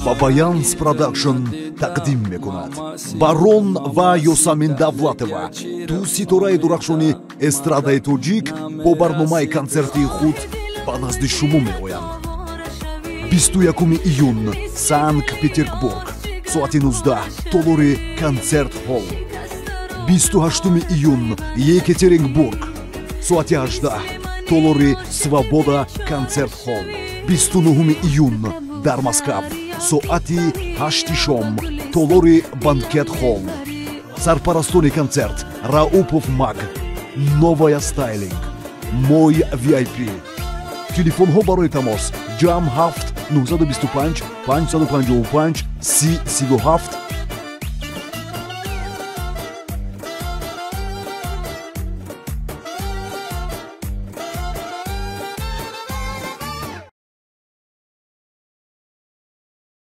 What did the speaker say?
Ва Баянс Продакшн тақдим мекунад. Барон ва Ёсамин Давлатова, ду ситораи дурахшони эстрадаи тоҷик, бо барномаи консертии худ ба назди шумо меоянд. 21 июн, Санкт Петербург, соати 19, толори Концерт Холл. 28 июн, Екатеринбург, соати 18, толори Свобода Концерт Холл. 29 июн, дар Москав, соати 8 шом, толори Банкет Холл. Сарпарастони концерт: Раупов Маг, Новая Стайлинг, Мой VIP. Телефонҳо барои тамос: ҷамъ 7 925 555 30 37.